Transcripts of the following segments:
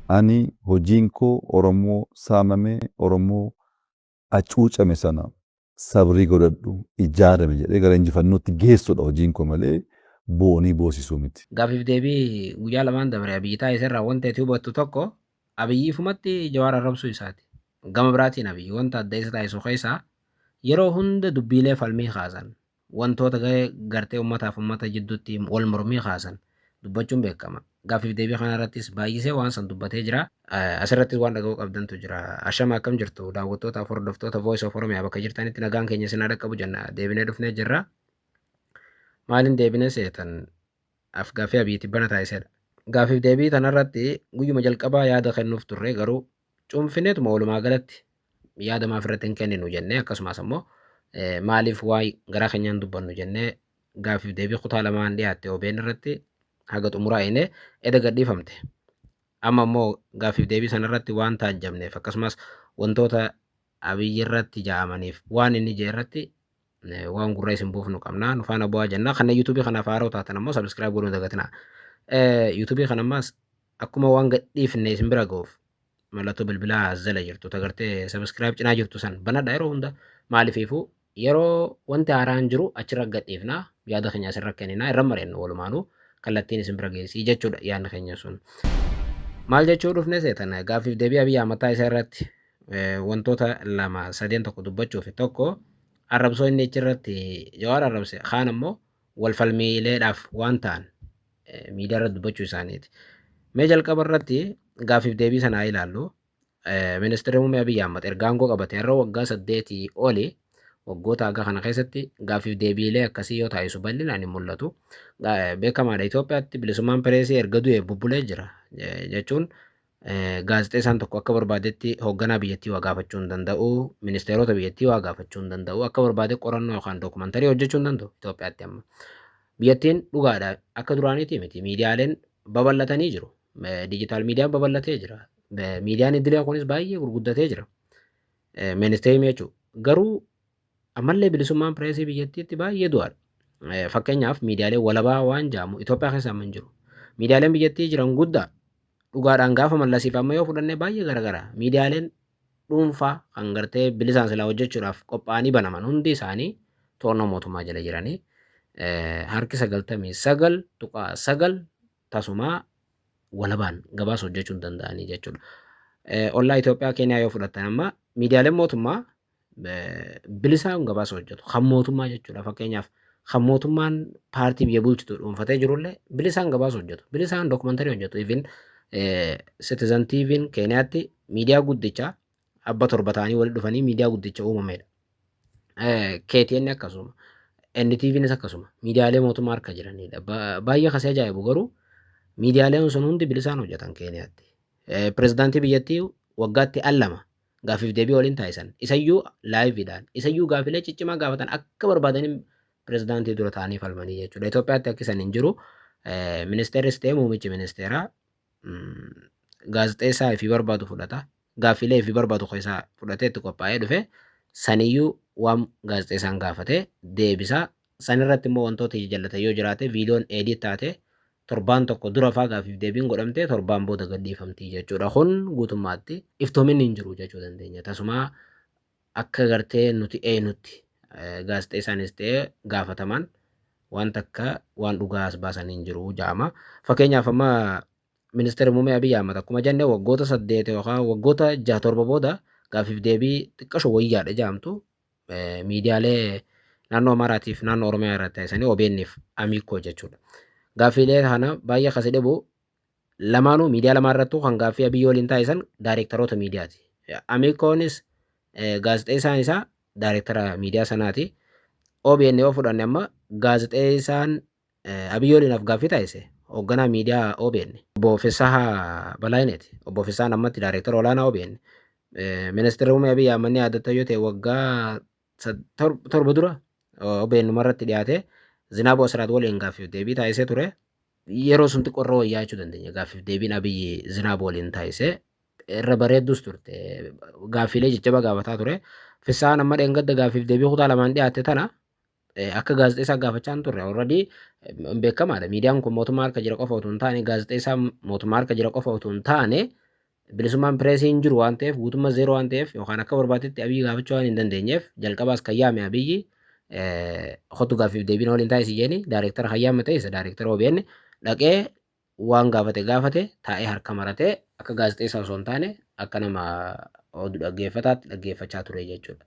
Ani hojiin koo Oromoo saamame, Oromoo hacuucame sana sabrii godhadhu, ijaarame jedhee gara injifannootti geessudha hojiin koo malee boonii boosisuu miti. Gaafiif deebii guyyaa lamaan dabre Abiyyi taasise irraa wanta ati hubattu tokko Abiyyi ifumatti Jawaar arrabsuu isaati. Gama biraatiin Abiyyi wanta adda isa taasisu keessaa yeroo hunda dubbiilee falmii kaasan, wantoota gartee ummataaf ummata jidduutti wal mormii kaasan dubbachuun beekama. Gaaffiif deebii kana irrattis baay'isee waan san dubbatee jira. Asirrattis waan dhaga'uu qabdantu jira. Ashama, akkam jirtu daawwattootaaf hordoftoota Voice of Oromia? Bakka jirtanitti nagaan keenya isin haa dhaqqabu jenna. Deebinee dhufnee jirra. Maaliin deebinee seetan? Af-gaaffii Abiyyi tibbana taasisedha. Gaaffiif deebii tanarratti guyyuma jalqabaa yaada kennuuf turre, garuu cuunfineetuma walumaa galatti yaada maaf irratti hin kenninu jennee, akkasumas ammoo maaliif waa garaa keenyaan dubbannu jennee, gaaffiif deebii kutaa lamaan dhiyaatte OBN irratti haga xumuraa eenee eda gadhiifamte. Amma immoo gaaffiif deebii sanarratti waan taajjabneef, akkasumas wantoota Abiyyi irratti ja'amaniif waan inni jee irratti waan gurra isin buufnu qabna. Nu faana bu'aa jenna. Kanneen YouTubeii kanaaf haaroo taatan ammoo subscribe godhuu hin dagatinaa. YouTubeii kana ammas akkuma waan gadhiifne isin bira ga'uuf mallattoo bilbilaa as jala jirtu tagartee subscribe cinaa jirtu san banadha yeroo hunda. Maaliifiifuu yeroo wanti haaraan jiru achirra gadhiifna, yaada keenya asirra kennina, irra mari'annu, walumaanuu kallattiin isin bira geessii jechuudha yaadni keenya sun. Maal jechuu dhufne seetan? Gaaffiif deebii Abiyyi Ahmad taasisa irratti wantoota lama sadeen tokko dubbachuuf, tokko arrabsoo inni achirratti Jawaar arrabse, kaan ammoo wal falmiileedhaaf waan ta'an miidiyaa irratti dubbachuu isaaniiti. Mee jalqaba irratti gaaffiif deebii sana haa ilaallu. Ministeerri Muummee Abiyyi Ahmad erga aangoo qabate har'a waggaa 8 oli. Waggoota haga kana keessatti gaaffiif deebiilee akkasii yoo taasisu bal'inaan hin mul'atu. Beekamaadha, Itoophiyaatti bilisummaan pireesii erga du'e bubbulee jira jechuun gaazexeessaan tokko akka barbaadetti hoogganaa biyyattii waa gaafachuu hin danda'u, ministeerota biyyattii waa gaafachuu hin danda'u, akka barbaade qorannoo yookaan dookumantarii hojjechuu hin danda'u Itoophiyaatti amma. Biyyattiin dhugaadha akka duraaniitii miti, miidiyaaleen babal'atanii jiru. Diijitaal miidiyaan babal'atee jira. Miidiyaan idilee kunis baay'ee gurguddatee jira. Ministeerri jechuudha. Garuu ammallee bilisummaan pireesii biyyattiitti baay'ee du'aadha. Fakkeenyaaf miidiyaaleen walabaa waan jedhamu Itoophiyaa keessa amma hin jiru. Miidiyaaleen biyyattii jiran guddaa dhugaadhaan gaafa mallasiif amma yoo fudhannee baay'ee garagara. Miidiyaaleen dhuunfaa kan gartee bilisaan silaa hojjechuudhaaf qophaa'anii banaman hundi isaanii to'annoo mootummaa jala jiranii, harki 99.9 tasumaa walabaan gabaasa hojjechuu hin danda'anii jechuudha. Ollaa Itoophiyaa Keeniyaa yoo fudhattan, amma miidiyaaleen mootummaa bilisaan gabaasa hojjetu. Kan mootummaa jechuudha. Fakkeenyaaf kan mootummaan paartii biyya bulchitu dhuunfatee jirullee bilisaan gabaasa hojjetu. Bilisaan dookumantarii hojjetu. Even Citizen TV'n Keeniyaatti miidiyaa guddicha abba torba ta'anii walitti dhufanii miidiyaa guddicha uumamedha. KTN akkasuma. NTVnis akkasuma. Miidiyaalee mootummaa harka jiranidha. Baay'ee kasee ajaa'ibu garuu miidiyaaleen sun hundi bilisaan hojjetan Keeniyaatti. Pirezidaantii biyyattii waggaatti al lama gaaffiif deebii waliin taasisan. Isayyuu liveiidhaan. Isayyuu gaaffilee ciccimaa gaafatan, akka barbaadanii pirezidaantii dura ta'anii falmanii jechuudha. Itoophiyaatti akka isan hin jiru. Ministeerris ta'e muummichi ministeeraa gaazexeessaa fi barbaadu fudhata. Gaaffilee fi barbaadu keessaa fudhatee itti qophaa'ee dhufe saniyyuu waan gaazexeessaan gaafate deebisaa. Sanirratti immoo wantoota jajallatan yoo jiraate viidiyoon edit taate torbaan tokko dura faa gaaffiif deebiin godhamte torbaan booda gadhiifamti jechuudha. Kun guutummaatti iftoominni hin jiru jechuu dandeenya. Tasuma akka gartee nuti eenyutti gaazexeessaanis ta'e gaafataman waan takka waan dhugaa as baasan hin jiru jedhama. Fakkeenyaaf amma ministeerri muummee Abiyyi Ahmad akkuma jenne waggoota 8 yookaan waggoota 6 7 booda gaaffiif deebii xiqqasho wayyaadha jedhamtu miidiyaalee naannoo Amaaraatiif naannoo Oromiyaa irratti taasisanii, OBN'if Amiikoo jechuudha. Gaaffiilee kana baay'ee kasi dhibu lamaanuu miidiyaa lamaan irrattuu kan gaaffii Abiyyi waliin taasisan daayirektaroota miidiyaati. Amiikoonis gaazexeessaan isaa daayirektara miidiyaa sanaati. OBN yoo fudhanne amma gaazexeessaan Abiyyi waliin afgaaffii taasise hoogganaa miidiyaa OBN Obbo Fissahaa Balaayineeti. Obbo Fissaan ammatti daayirektara olaanaa OBN. Ministeerri muummee Abiyyi Ahmad ni yaadatta yoo ta'e waggaa 7 dura OBN irratti dhiyaate Zinaabuu Asiraat waliin gaaffiif deebii taasisee ture. Yeroo sun xiqqoo irra wayyaa jechuu dandeenya. Gaaffiif deebiin Abiyyi Zinaabuu waliin taasise irra bareeddus turte. Gaaffiilee jajjabaa gaafataa ture. Fissaan amma dheengadda gaaffiif deebii kutaa lamaan dhiyaatte tana akka gaazexeessaa gaafachaa hin turre. Already beekamaadha. Miidiyaan kun mootummaa harka jira qofa otoo hin taane, gaazexeessaa mootummaa harka jira qofa otoo hin taane, Bilisummaan pireesii hin jiru waan ta'eef, guutummaa zeeroo waan ta'eef, yookaan akka barbaadetti Abiyyi gaafachuu waan hin dandeenyeef, jalqabaas kan yaame Abiyyi kottu gaaffiif deebiin waliin taasisi jeeni daayireektara kan yaame ta'e isa daayireektara OBN dhaqee waan gaafate gaafate taa'ee harka maratee akka gaazexeessaa osoo hin taane akka nama oduu dhaggeeffataatti dhaggeeffachaa ture jechuudha.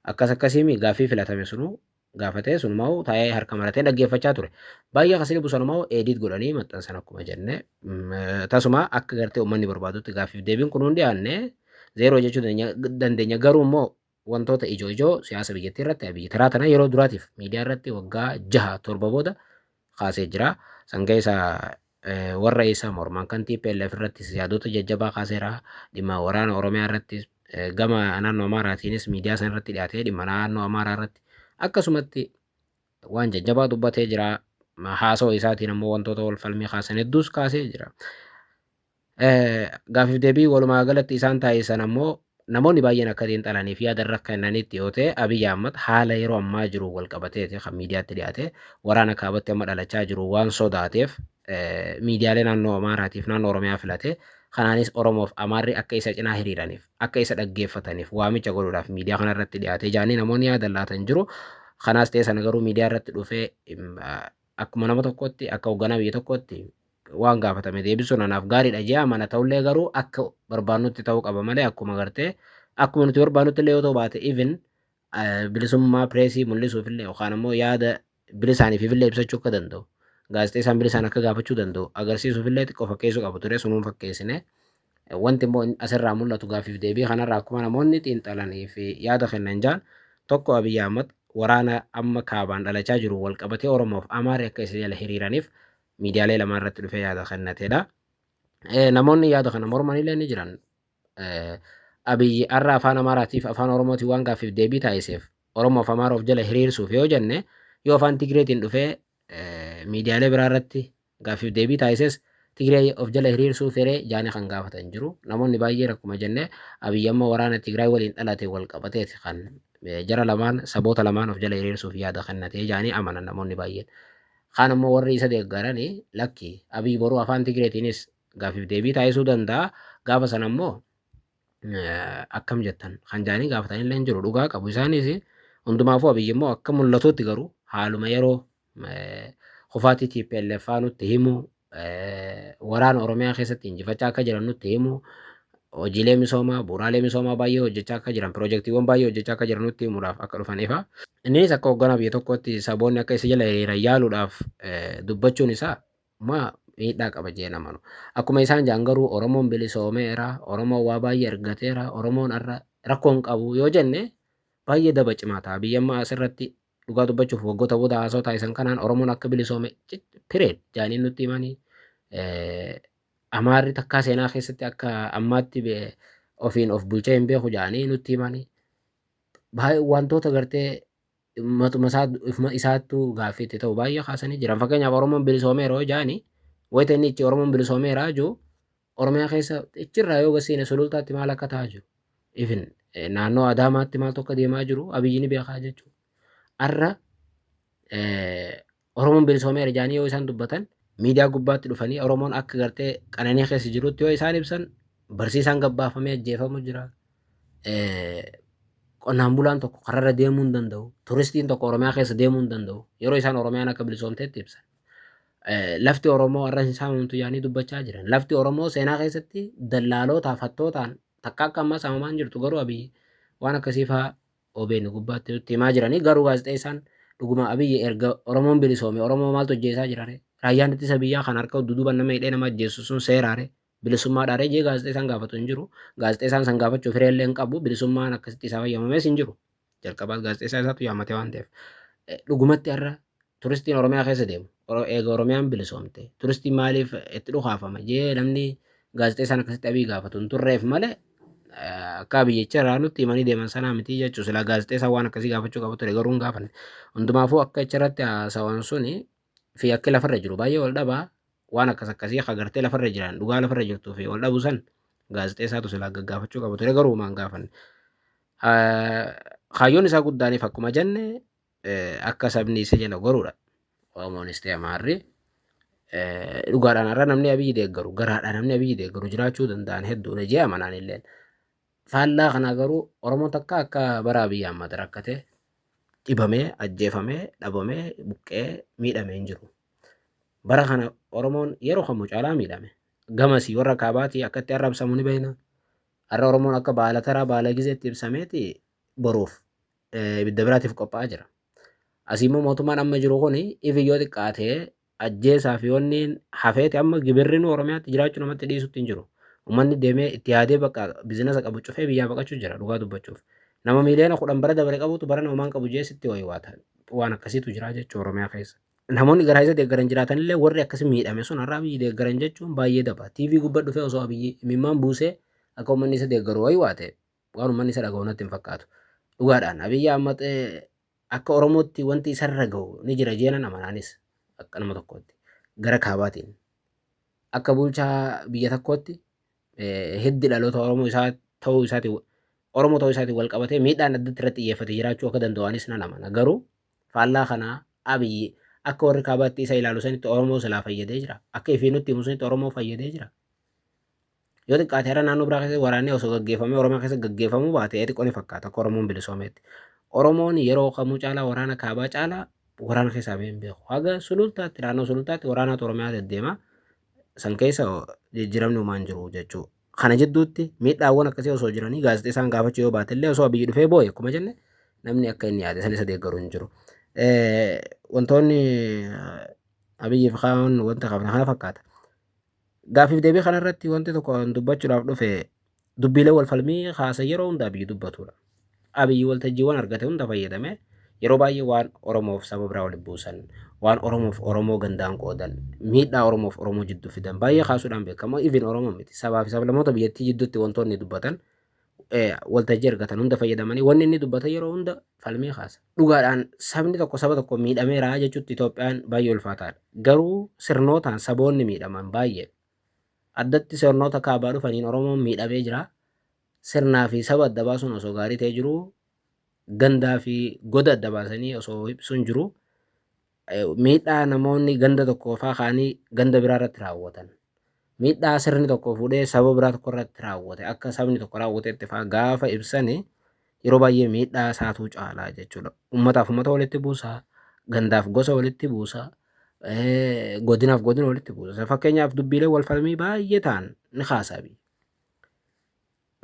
Akkas akkasiimi gaaffii filatame sunuu gaafatee sunumaa'u taa'ee harka maratee dhaggeeffachaa ture. Baay'ee akkasii dhibu sanumaa'u edit godhanii maxxansan akkuma jenne. Tasuma akka gartee uummanni barbaadutti gaaffiif deebiin kun hundi dhiyaanne zeeroo jechuu dandeenya, garuu immoo wantoota ijoo ijoo siyaasa biyyattii irratti Abiyyi taraa tana yeroo duraatiif miidiyaa irratti waggaa 6 7 booda kaasee jira. San keessa warra isa morman kan TPLF irrattis yaadota jajjabaa kaaseera. Dhimma waraana Oromiyaa irrattis, gama naannoo Amaaraatiinis miidiyaa san irratti dhiyaatee dhimma naannoo Amaaraa irratti akkasumatti waan jajjabaa dubbatee jira. Haasawaa isaatiin ammoo wantoota wal falmii kaasan hedduus kaasee jira. Gaaffiif deebii walumaa galatti isaan taasisan ammoo namoonni baay'een akka xiinxalaniif yaada irra kennanitti yoo ta'e, Abiyyi Ahmad haala yeroo ammaa jiru wal qabateeti kan miidiyaatti dhiyaate. Waraana kaabatti amma dhalachaa jiru waan sodaateef miidiyaalee naannoo Amaaraatiif naannoo Oromiyaa filate. Kanaanis Oromoof Amaarri akka isa cinaa hiriiraniif, akka isa dhaggeeffataniif waamicha godhuudhaaf miidiyaa kanarratti dhiyaate jaanii namoonni yaada laatan jiru. Kanaas ta'e sana garuu miidiyaa irratti dhufee akkuma nama tokkotti, akka hoogganaa biyya tokkotti waan gaafatame deebisuun anaaf gaariidha jee amana. Ta'ullee garuu akka barbaannutti ta'uu qaba malee, akkuma gartee akkuma nuti barbaannutti illee yoo ta'u baate, even bilisummaa pireesii mul'isuuf illee yookaan ammoo yaada bilisaaniif illee ibsachuu akka danda'u, gaazexeessaan bilisaan akka gaafachuu danda'u agarsiisuuf illee xiqqoo fakkeessuu qabu ture. Sunuun fakkeessine. Wanti immoo asirraa mul'atu gaaffiif deebii kanarraa akkuma namoonni xiinxalanii fi yaada kennan jaan, tokko Abiyyi Ahmad waraana amma kaabaan dhalachaa jiru wal qabatee Oromoof Amaarri akka isa jala hiriiraniif miidiyaalee lamaan irratti dhufee yaada kennatedha. Namoonni yaada kana morman illee ni jiran. Abiyyi har'a afaan Amaaraatiif afaan Oromootiin waan gaaffiif deebii taasiseef Oromoof Amaara of jala hiriirsuuf yoo jenne, yoo afaan Tigreetiin dhufee miidiyaalee biraa irratti gaaffiif deebii taasises Tigree of jala hiriirsuu feree jaanii kan gaafatan jiru. Namoonni baay'een akkuma jenne Abiyyi amma waraana Tigraay waliin dhalate wal qabateeti kan jara lamaan, saboota lamaan of jala hiriirsuuf yaada kennatee jaanii amanan namoonni baay'een. Kaan ammoo warri isa deeggaranii lakki, Abiyyi boruu afaan Tigreetiinis gaaffiif deebii taasisuu danda'a. Gaafa sana immoo akkam jettan kan jaanii gaafatanillee hin jiru, dhugaa qabu isaanis. Hundumaafuu Abiyyi immoo akka mul'atutti garuu haaluma yeroo kufaatii TPLF faa nutti himu, waraana Oromiyaa keessatti injifachaa akka jiran nutti himu, hojiilee misoomaa, bu'uuraalee misoomaa baay'ee hojjechaa akka jiran, piroojeektiiwwan baay'ee hojjechaa akka jiran nutti himuudhaaf akka dhufan ifa. Innis akka hoogganaa biyya tokkootti saboonni akka isa jala hiriiran yaaluudhaaf dubbachuun isaa ma miidhaa qaba jee namanu. Akkuma isaan jaan garuu Oromoon bilisoomeera, Oromoon waa baay'ee argateera, Oromoon har'a rakkoo hin qabu yoo jenne baay'ee daba cimaa ta'a. Biyya amma asirratti dhugaa dubbachuuf waggoota booda haasoo taasisan kanaan Oromoon akka bilisoome pireed jaaniin nutti himanii, Amaarri takkaa seenaa keessatti akka ammaatti ofiin of bulchee hin beeku jaanii nutti himanii, wantoota gartee matuma isaattuu gaaffii itti ta'u baay'ee kaasanii jiran. Fakkeenyaaf Oromoon bilisoomeera yoo jaanii, wayita inni ichi Oromoon bilisoomeeraa jiru Oromiyaa keessa ichirraa yoo gasiine Sulultaatti maal akka ta'aa jiru, even naannoo Adaamaatti maaltu akka deemaa jiru Abiyyi ni beekaa jechuudha. Har'a Oromoon bilisoomeera jaanii yoo isaan dubbatan, miidiyaa gubbaatti dhufanii Oromoon akka gartee qananii keessa jirutti yoo isaan ibsan, barsiisaan gabbaafamee ajjeefamu jira. Qonnaan bulaan tokko kararra deemuu hin danda'u. Turistiin tokko Oromiyaa keessa deemuu hin danda'u. Yeroo isaan Oromiyaan akka bilisoomteetti ibsan. Lafti Oromoo har'a hin saamamtu jaanii dubbachaa jiran. Lafti Oromoo seenaa keessatti dallaalootaaf hattootaan takka akka ammaa saamamaa hin jirtu, garuu Abiyyi waan akkasii fa'aa OBN gubbaatti nutti himaa jiranii. Garuu gaazexeessaan dhuguma Abiyyi erga Oromoon bilisoome Oromoo maaltu hojjeessaa jirare? Raayyaan ittisa biyyaa kan harka duduuban nama hidhee nama ajjeessu sun seeraare? Bilisummaadhaare jee gaazexeessaan gaafatu hin jiru. Gaazexeessaan san gaafachuuf hireellee hin qabu. Bilisummaan akkasitti isaa fayyamamees hin jiru. Jalqabaas gaazexeessaa isaatu yaamate waan ta'eef. Dhugumatti har'a turistiin Oromiyaa keessa deemu eega Oromiyaan bilisoomte turistiin maaliif itti dhukaafama jee namni gaazexeessaan akkasitti Abiy gaafatu hin turreef malee, akka Abiyyicha irraa nutti himanii deeman sanaa miti jechuudha. Silaa gaazexeessaan waan akkasii gaafachuu qabu ture, garuu hin gaafanne. Hundumaafuu akka achirratti haasawan suni fi akka lafarra jiru baay'ee wal dhabaa. Waan akkas akkasii akka gartee lafarra jiran, dhugaa lafarra jirtuu fi wal dhabu san gaazexeessaatu silaa gaggaafachuu qabu ture, garuu maan gaafanne. Kaayyoon isaa guddaaniif akkuma jenne akka sabni isa jala goruudha. Oromoonis ta'e Amaarri. Dhugaadhaan har'a namni Abiyyi deeggaru garaadhaan namni Abiyyi deeggaru jiraachuu danda'an hedduudha jee amanaan illeen. Faallaa kanaa garuu Oromoon takka akka bara Abiyyi Ahmad rakkatee dhibamee ajjeefamee dhabamee buqqee miidhamee hin jiru. Bara kana Oromoon yeroo kamuu caalaa miidhame. Gamasii warra kaabaatii akka itti arrabsamu ni beekna. Har'a Oromoon akka baala taraa baala gizeetti ibsameeti boruuf ibidda biraatiif qophaa'aa jira. Asii immoo mootummaan amma jiru kuni ifi yoo xiqqaatee ajjeesaa fi wanni hafeeti amma gibirri nu Oromiyaatti jiraachuu namatti dhiisutti hin jiru. Uummanni deemee itti yaadee bakka bizinasa qabu cufee biyyaa baqachuu jira dhugaa dubbachuuf. Nama miiliyoona 10 bara dabare qabutu bara namaan qabu jee sitti waywaata. Waan akkasiitu jira jechuudha Oromiyaa keessa. Namoonni garaa isa deeggaran jiraatanillee warri akkasi miidhame sun har'a Abiyyi deeggaran jechuun baay'ee daba. TV gubbaa dhufee osoo Abiyyi imimmaan buusee akka uummanni isa deeggaru waywaate waan uummanni isa dhaga'u natti hin fakkaatu. Dhugaadhaan Abiyyi Ahmad akka Oromootti wanti isarra ga'u ni jira jeenan amanaanis akka nama tokkootti gara kaabaatiin akka bulchaa biyya tokkootti hiddi dhaloota Oromoo isaa ta'uu isaatiin Oromoo ta'uu isaatiin wal qabatee miidhaan addatti irratti xiyyeeffate jiraachuu akka danda'u anis nan amana. Garuu faallaa kanaa Abiyyi akka warri kaabaatti isa ilaalu sanitti Oromoo silaa fayyadee jira. Akka ifii nutti himu sanitti Oromoo fayyadee jira. Yoo xiqqaate har'a naannoo biraa keessatti waraanni osoo gaggeeffamee Oromiyaa keessa gaggeeffamuu baate xiqqoo ni fakkaata akka Oromoon bilisoomeetti. Oromoon yeroo kamuu caalaa waraana kaabaa caalaa waraana keessaa bahee hin beeku. Haga sulultaatti naannoo sulultaatti waraanaatu Oromiyaa deddeema. San keessa jijjiiramni homaa hin jiru jechuudha. Kana jidduutti miidhaawwan akkasii osoo jiranii gaazexeessaan gaafachuu yoo baate illee osoo Abiyyi dhufee boo'e akkuma jenne namni akka inni yaade san isa deeggaru hin jiru. Wantoonni Abiyyiif kaan wanta qabna kana fakkaata. Gaaffiif deebii kanarratti wanti tokko dubbachuudhaaf dhufe dubbiilee wal falmii kaasa yeroo hunda Abiyyi dubbatudha. Abiyyi waltajjiiwwan argate hunda fayyadame yeroo baay'ee waan Oromoof saba biraa walitti buusan, waan Oromoof Oromoo gandaan qoodan, miidhaa Oromoof Oromoo jidduu fidan baay'ee kaasuudhaan beekama. Even Oromoo miti sabaa fi sablammoota biyyattii jidduutti wantoonni dubbatan waltajjii argatan hunda fayyadamanii wanni inni dubbatan yeroo hunda falmii kaasa. Dhugaadhaan sabni tokko saba tokko miidhameera jechuutti Itoophiyaan baay'ee ulfaataadha. Garuu sirnootaan saboonni miidhaman baay'ee. Addatti sirnoota kaabaa dhufaniin Oromoon miidhamee jira. Sirnaa fi saba adda baasuun osoo gaarii ta'ee jiru gandaa fi goda adda baasanii osoo ibsuun jiru miidhaa namoonni ganda tokko faa ka'anii ganda biraa irratti raawwatan. Miidhaa sirni tokko fuudhee saba biraa tokko irratti raawwate akka sabni tokko raawwatetti faa gaafa ibsani yeroo baay'ee miidhaa isaatuu caalaa jechuudha. Uummataaf uummata walitti buusaa, gandaaf gosa walitti buusaa, godinaaf godina walitti buusa. Fakkeenyaaf dubbiilee wal falmii baay'ee ta'an ni kaasa.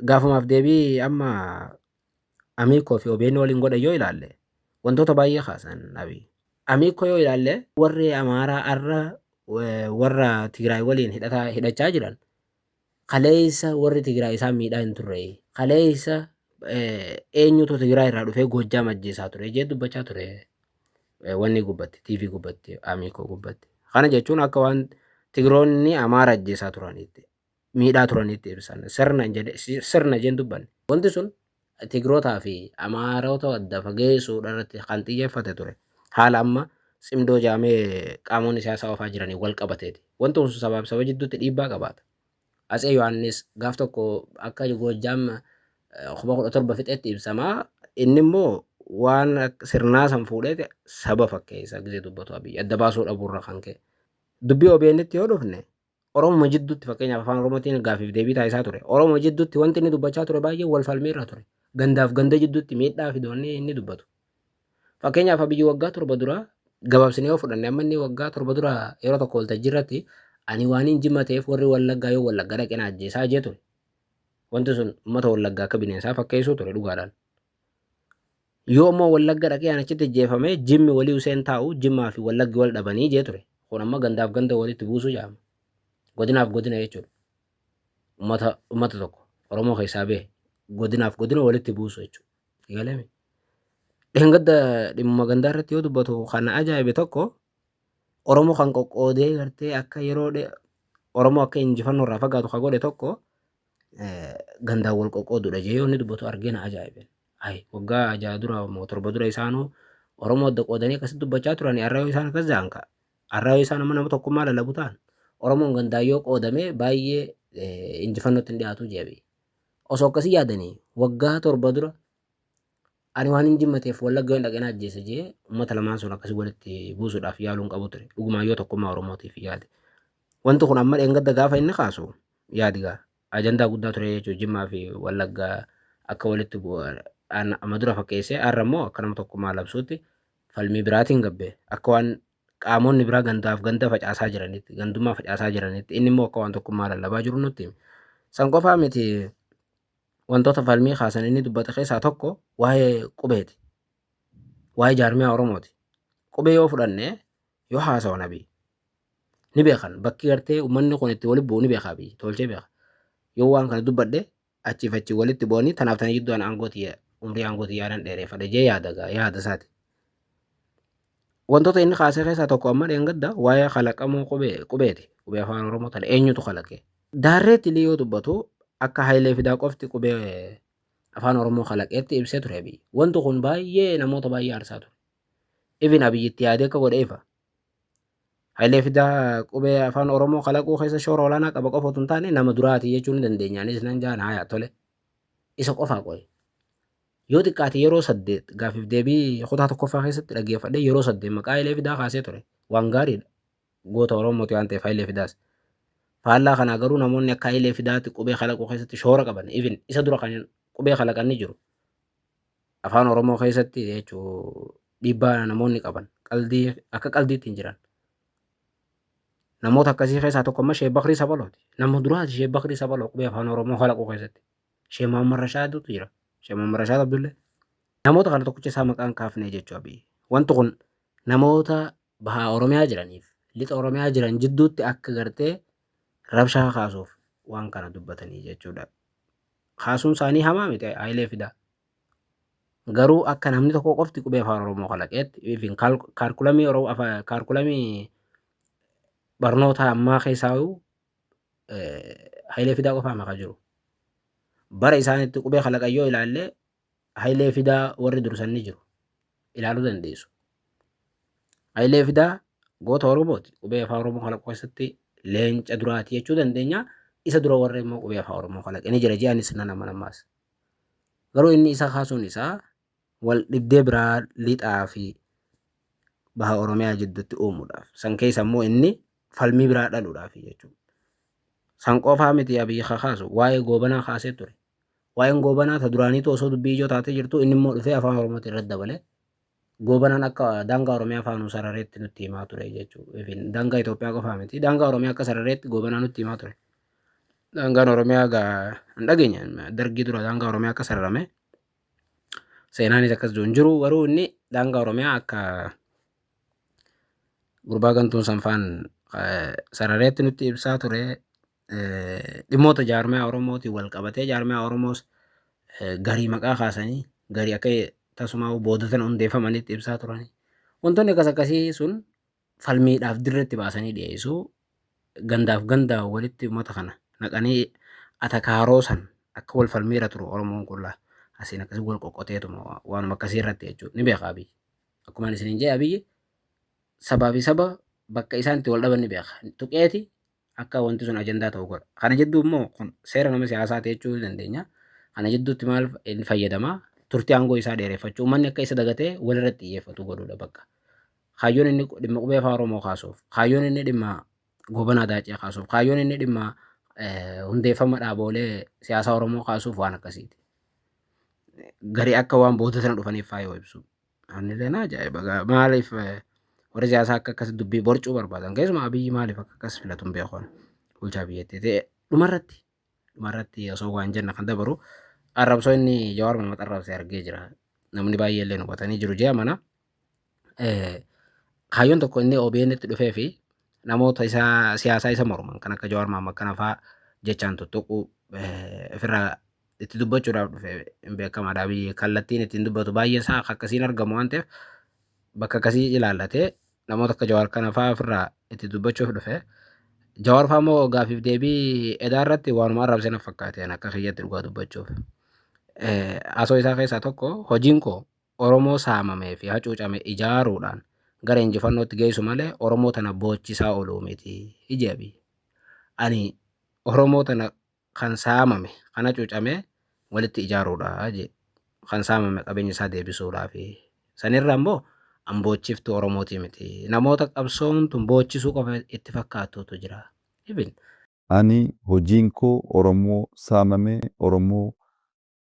Gaafumaaf deebii amma Amiikoo fi OBN waliin godhan yoo ilaalle wantoota baay'ee kaasan Abiy. Amiikoo yoo ilaalle warri Amaaraa har'a warra Tigraay waliin hidhachaa jiran kaleessa warri Tigraay isaan miidhaa hin turre. Kaleessa eenyutu Tigraay irraa dhufee Goojjaam ajjeesaa ture jee dubbachaa ture. Wanni gubbatti TV gubbatti Amiikoo gubbatti. Kana jechuun akka waan Tigiroonni Amaara ajjeesaa turaniitti miidhaa turaniitti ibsan. Sirna jedhe sirna jeen dubbanne. Wanti sun Tigrootaa fi Amaarota adda fageessuudha irratti kan xiyyeeffate ture. Haala amma cimdoo jaamee qaamonni siyaasaa oofaa jiranii wal qabateeti. Wanti kun sabaaf saba jidduutti dhiibbaa qabaata. Atsee Yohaannis gaaf tokko akka Goojjaam 17,000 fixetti ibsamaa. Inni immoo waan sirnaa san fuudheeti saba fakkeessa gisee dubbatu Abiyyi adda baasuu dhabuurra kan ka'e. Dubbii OBN'tti yoo dhufne Oromuma jidduutti fakkeenyaaf afaan Oromootiin gaaffiif deebii taasisaa ture. Oromoo jidduutti wanti inni dubbachaa ture baay'ee wal falmiirra ture. Gandaaf ganda jidduutti miidhaa fidoonni inni dubbatu. Fakkeenyaaf Abiyyi waggaa 7 dura gabaabsinee yoo fudhanne amma inni waggaa 7 dura yeroo tokko waltajjii irratti ani waan hin jimma ta'eef warri Wallaggaa yoo Wallagga dhaqe na ajjeesaa jee ture. Wanti sun uummata Wallaggaa akka bineensaa fakkeessuu ture dhugaadhaan. Yoo immoo Wallagga dhaqee an achitti ajjeefame Jimmi walii Huseen taa'u Jimmaa fi Wallaggi wal dhabanii jee ture. Kun amma gandaaf ganda walitti buusuu jedhama. Godinaaf godina jechuudha. Ummata tokko Oromoo keessaa bahe godinaaf godina walitti buusu jechuudha. Eegaleemi. Dheengadda dhimma gandaa irratti yoo dubbatu kan ajaa'ibe tokko Oromoo kan qoqqoodee gartee akka yeroo Oromoo akka injifannoo irraa fagaatu kan godhe tokko gandaan wal qoqqoodudha jee yoo inni dubbatu argee na ajaa'ibe. Ayi waggaa 6 dura moo 7 dura isaanuu Oromoo adda qoodanii akkasitti dubbachaa turanii har'a yoo isaan akkas ja'an ka har'a yoo isaan amma nama tokkummaa lallabu ta'an Oromoon gandaan yoo qoodame baay'ee injifannootti hin dhiyaatu jeebi. Osoo akkasii yaadanii waggaa 7 dura ani waan hin jimmateef Wallagga yoon dhaqe na ajjeesa jee uummata lamaan sun akkasii walitti buusuudhaaf yaaluun qabu ture. Dhugumaan yoo tokkummaa Oromootiif yaade. Wanti kun amma dheengadda gaafa inni kaasu yaadigaa ajandaa guddaa ture jechuudha. Jimmaa fi Wallaggaa akka walitti bu'an amma dura fakkeessee har'a immoo akka nama tokkummaa labsuutti falmii biraatiin gabbe akka waan qaamonni biraa gandaaf ganda facaasaa jiranitti gandummaa facaasaa jiranitti inni immoo akka waan tokkummaa lallabaa jiru nutti hime. San qofaa miti, wantoota falmii kaasan inni dubbate keessaa tokko waa'ee qubeeti. Waa'ee jaarmiyaa Oromooti. Qubee yoo fudhanne yoo haasawan Abiy ni beekan, bakki gartee uummanni kun itti walitti bu'u ni beeka, Abiy tolchee beeka. Yoo waan kana dubbadhe achiif achi walitti bu'anii tanaaf tana jidduu ana aangoo tiyya umrii aangoo tiyyaanan dheereeffadha jee yaada gaa yaada isaati. Wantoota inni kaasee keessaa tokko amma dheengadda waa'ee kalaqamuu qubeeti. Qubee afaan Oromoo tana eenyutu kalaqe? Daarreetti illee yoo dubbatu akka Hayilee Fidaa qofti qubee afaan Oromoo kalaqeetti ibsee ture Abiy. Wanti kun baay'ee namoota baay'ee aarsaa ture. Even Abiy itti yaadee akka godhe ifa. Hayilee Fidaa qubee afaan Oromoo kalaquu keessa shoora olaanaa qaba qofa otoo hin taane nama duraati jechuu ni dandeenya. Anis nan jaan haaya tole. Isa qofaa qoye. Yoo xiqqaate yeroo 8 gaafiif deebii kutaa tokkoffaa keessatti dhaggeeffadhee yeroo 8 maqaa Hayilee Fidaa kaasee ture. Waan gaariidha. Goota Oromooti waan ta'eef Hayilee Fidaas. Faallaa kanaa garuu namoonni akka Hayilee Fidaatti qubee kalaquu keessatti shoora qaban even isa dura kan qubee kalaqan ni jiru. Afaan Oromoo keessatti jechuu dhiibbaa namoonni qaban qaldii akka qaldiitti hin jiran. Namoota akkasii keessaa tokko amma Sheek Bakrii Sabalooti. Nama duraati Sheek Bakrii Sabaloo qubee afaan Oromoo kalaquu keessatti. Sheek Muhammad Rashaadutu jira. Sheek Muhammad Rashaad Abdullee. Namoota kana tokkicha isaa maqaan kaafnee jechuu Abiy. Wanti kun namoota bahaa Oromiyaa jiraniif lixa Oromiyaa jiran jidduutti akka gartee rabshaa kaasuuf waan kana dubbatanii jechuudha. Kaasuun isaanii hamaa miti Hayilee Fidaa. Garuu akka namni tokko qofti qubee afaan Oromoo kalaqeetti even kaarkulamii kaarkulamii barnoota ammaa keessaa Hayilee Fidaa qofaa maqaa jiru. Bara isaan itti qubee kalaqan yoo ilaalle Hayilee Fidaa warri dursan ni jiru. Ilaaluu dandeessu. Hayilee Fidaa goota Oromooti. Qubee afaan Oromoo kalaquu keessatti leenca duraati jechuu dandeenya. Isa dura warri immoo qubee afaan Oromoo kalaqe ni jira je'anis nan amana ammaas. Garuu inni isa kaasuun isaa wal dhibdee biraa lixaa fi baha Oromiyaa jidduutti uumuudhaaf. San keessa immoo inni falmii biraa dhaluudhaaf jechuudha. San qofaa miti Abiyyi kakaasu waa'ee Goobanaa kaasee ture. Waa'een Goobanaa ta duraaniitu osoo dubbii ijoo taatee jirtu inni immoo dhufee afaan Oromootti irratti dabale. Goobanaan akka daangaa Oromiyaa faanuu sarareetti nutti himaa ture jechuudha. Daangaa Itoophiyaa qofaa miti. Daangaa Oromiyaa akka sarareetti Goobanaa nutti himaa ture. Daangaan Oromiyaa gaa hin dhageenya. Dargii dura daangaa Oromiyaa akka sararame. Seenaanis akkas jiru hin jiru garuu inni daangaa Oromiyaa akka gurbaa gantuun sanfaan sarareetti nutti ibsaa ture. Dhimmoota jaarmiyaa Oromootiin wal qabatee jaarmiyaa Oromoos garii maqaa kaasanii garii akka tasumaa boodatan hundeeffamanitti ibsaa turanii. Wantoonni akkas akkasii sun falmiidhaaf dirreetti baasanii dhiyeessuu gandaaf ganda walitti uummata kana naqanii atakaaroo san akka wal falmiirra turu Oromoon kun laa asiin akkasii wal qoqqoteetuma waanuma akkasii irratti jechuudha ni beeka Abiyyi. Akkuma ani isiniin jedhe Abiyyi sabaa fi saba bakka isaan itti wal dhaban ni beeka. Tuqeeti akka wanti sun ajandaa ta'u godha. Kana jidduu immoo kun seera nama siyaasaa ta'e jechuu dandeenya. Kana jidduutti maal inni fayyadama? Turtii aangoo isaa dheereffachuu uummanni akka isa dagatee walirratti xiyyeeffatu godhuudha bakka. Kaayyoon inni dhimma qubee afaan Oromoo kaasuuf, kaayyoon inni dhimma Goobanaa Daacee kaasuuf, kaayyoon inni dhimma hundeeffama dhaaboolee siyaasaa Oromoo kaasuuf waan akkasiiti. Garii akka waan booda sana dhufaniif faayoo ibsu. Anillee na ajaa'iba. Maaliif warri siyaasaa akka akkas dubbii borcuu barbaadan? Keessumaa Abiyyi maaliif akka akkas filatu hin beeku. Bulchaa biyyattii ta'e dhumarratti osoo waan jenna kan dabaru arrabsoo inni Jawaar Mohaammed arrabse argee jira. Namni baay'ee illee hubatanii jiru jee amana. Kaayyoon tokko inni OBN itti dhufee fi namoota isaa siyaasaa isa morman kan akka Jawaar Mohaammed kana fa'aa jechaan tuttuquu ofirraa itti dubbachuudhaaf dhufe hin beekamaadha. Abiyyi kallattiin ittiin dubbatu baay'een isaa akka akkasiin argamu waan ta'eef bakka akkasii ilaallatee namoota akka Jawaar kana fa'aa ofirraa itti dubbachuuf dhufe. Jawaar fa'aa immoo gaafiif deebii edaa irratti waanuma arrabse na fakkaate akka kiyyatti dhugaa dubbachuuf. Haasoo isaa keessaa tokko hojiin koo Oromoo saamamee fi hacuucame ijaaruudhaan gara injifannootti geessu malee Oromoo tana boochisaa ooluu miti jedhe Abiy. Ani Oromoo tana kan saamame kan hacuucame walitti ijaaruudha jedhe. Kan saamame qabeenya isaa deebisuudhaafi. Sanirra immoo an boochiftuu Oromootii miti. Namoota qabsoon tun boochisuu qofa itti fakkaattuutu jira. Even Ani hojiin koo Oromoo saamame, Oromoo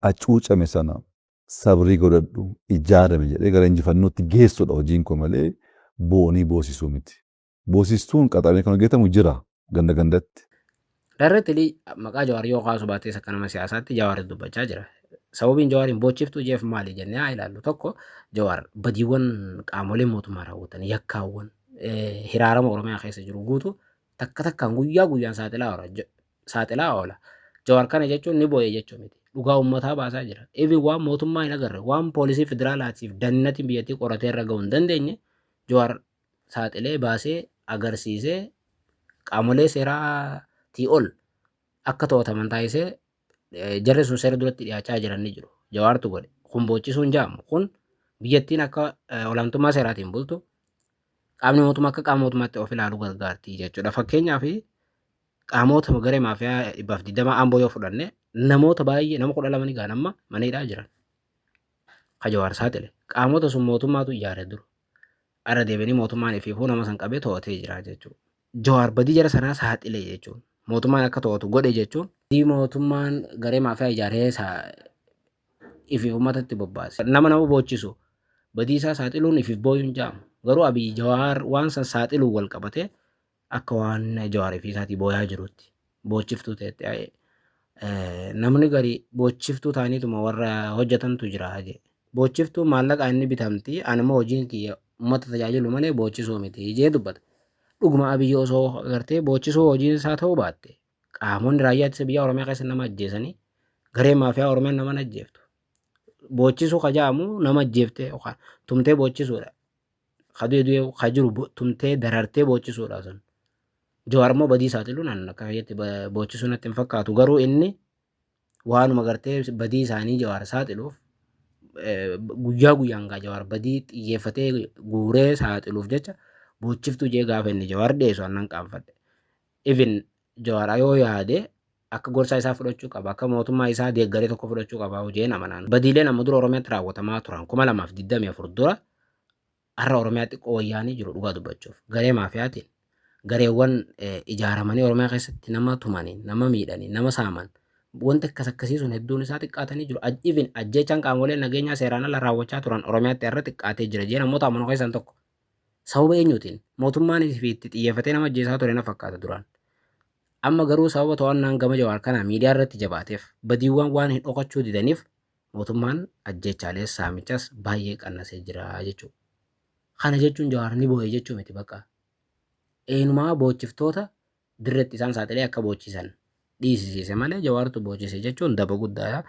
hacuucame sana sabrii godhadhu, ijaarame jedhee gara injifannootti geessudha hojiin koo malee boonii boosisuu miti. Boosistuun qaxaramee kan hojjetamu jira ganda gandatti. Directly maqaa Jawaar yoo kaasu baates akka nama siyaasaatti Jawaar dubbachaa jira. Sababiin Jawaariin boochiftuu jeef maali jennee haa ilaallu. Tokko, Jawaar badiiwwan qaamoleen mootummaa raawwatan, yakkaawwan hiraarama Oromiyaa keessa jiru guutuu takka takkaan guyyaa guyyaan saaxilaa oola. Saaxilaa oola. Jawaar kana jechuun ni boo'e jechuu miti. Dhugaa uummataa baasaa jira. Even waan mootummaa hin agarre, waan poolisii federaalaatiif dannatiin biyyattii qoratee irra ga'uu hin dandeenye Jawaar saaxilee baasee agarsiisee qaamolee seeraatii ol akka to'ataman taasisee jarri sun seera duratti dhiyaachaa jiran ni jiru. Jawaartu godhe. Kun boochisuun jaamu. Kun biyyattiin akka olaantummaa seeraatiin bultu, qaamni mootummaa akka qaama mootummaatti of ilaalu gargaarti jechuudha. Fakkeenyaaf, qaamota garee maafiyaa 120 Amboo yoo fudhanne, namoota baay'ee, nama 12 ni gahan amma mana hidhaa jiran. Ka Jawaar saaxile. Qaamota sun mootummaatu ijaare dura. Irra deebianii mootummaan ifiifuu nama san qabee to'atee jira jechuudha. Jawaar badii jara sanaa saaxile jechuun, mootummaan akka to'atu godhe jechuun, badii mootummaan garee maafiyaa ijaaree ifiif uummatatti bobbaase. Nama nama boochisu badii isaa saaxiluun ifiif booyuun jaamu. Garuu Abiy Jawaar waan san saaxiluun wal qabatee akka waan Jawaar ifii isaatii booyaa jirutti boochiftuu ta'etti, namni gari boochiftuu ta'aniituma warra hojjetantu jira jee. Boochiftuu maallaqa inni bitamti, ani immoo hojiin kiyya uummata tajaajilu malee boochisuu miti jee dubbata. Dhuguma Abiyyi osoo gartee boochisuu hojiin isaa ta'uu baatte, qaamonni raayyaa ittisa biyyaa Oromiyaa keessa nama ajjeesanii, garee maafiyaa Oromiyaa nama ajjeeftu. Boochisuu ka jedhamu nama ajjeeftee yookaan tumtee boochisuudha. Ka du'e du'e, ka jiru tumtee darartee boochisuudha sun. Jawaar immoo badii saaxiluun an akka fayyatti boochisuu natti hin fakkaatu. Garuu inni waanuma gartee badii isaanii Jawaar saaxiluuf, guyyaa guyyaan gaa Jawaar badii xiyyeeffatee guuree saaxiluuf jecha boochiftuu jee gaafa inni Jawaar dhiyeessu annan qaanfadhe. Even Jawaar yoo yaade akka gorsaa isaa fudhachuu qaba, akka mootummaa isaa deeggaree tokko fudhachuu qaba hojii amanaan. Badiileen amma dura Oromiyaatti raawwatamaa turan 2024 dura har'a Oromiyaa xiqqoo wayyaanii jiru dhugaa dubbachuuf. Garee maafiyaatiin gareewwan ijaaramanii Oromiyaa keessatti nama tumanii, nama miidhanii, nama saaman, wanti akkas akkasii sun hedduun isaa xiqqaatanii jiru. Even ajjeechaan qaamoleen nageenyaa seeraan ala raawwachaa turan Oromiyaatti har'a xiqqaatee jira jee namoota amanuu keessan tokko. Sababa eenyuutiin? Mootummaan fi itti xiyyeeffatee nama ajjeesaa ture na fakkaata duraan. Amma garuu sababa to'annaan gama Jawaar kanaa miidiyaa irratti jabaateef, badiiwwan waan hin dhokachuu didaniif, mootummaan ajjeechaalee saamichas baay'ee qannasee jira jechuudha. Kana jechuun Jawaar ni boo'e jechuu miti bakka. Eenyumaa boochiftoota dirreetti isaan saaxilee akka boochisan dhiisisiise malee Jawaartu boochise jechuun daba guddaadha.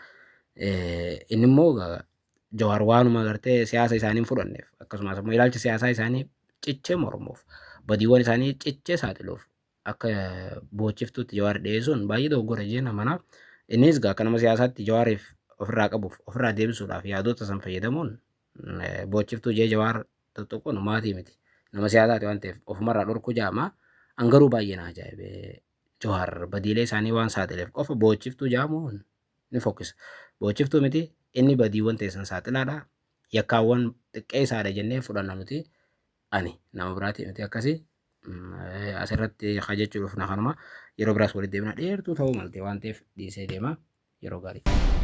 Inni immoo Jawaar waanuma gartee siyaasa isaanii hin fudhanneef, akkasumas immoo ilaalcha siyaasaa isaanii cichee mormuuf, badiiwwan isaanii cichee saaxiluuf akka boochiftuutti Jawaar dhiyeessuun baay'ee dogoggora jeen amana. Innis egaa akka nama siyaasaatti Jawaariif ofirraa qabuuf ofirraa deebisuudhaaf yaadota san fayyadamuun boochiftuu jee Jawaar tuttuquun maatii miti. Nama siyaasaati waan ta'eef ofumarraa dhorkuu jaama. An garuu baay'ee na ajaa'ibe. Jawaar badiilee isaanii waan saaxileef qofa boochiftuu jaamuun ni fokkisa. Boochiftuu miti, inni badiiwwan teessan saaxilaadha. Yakkaawwan xiqqeessaadha jennee fudhanna nuti. Ani nama biraati miti akkasii. Asirratti haa jechuu dhufna kanuma, yeroo biraas walitti deemna, dheertuu ta'uu malte waan ta'eef dhiisee deema, yeroo gaarii.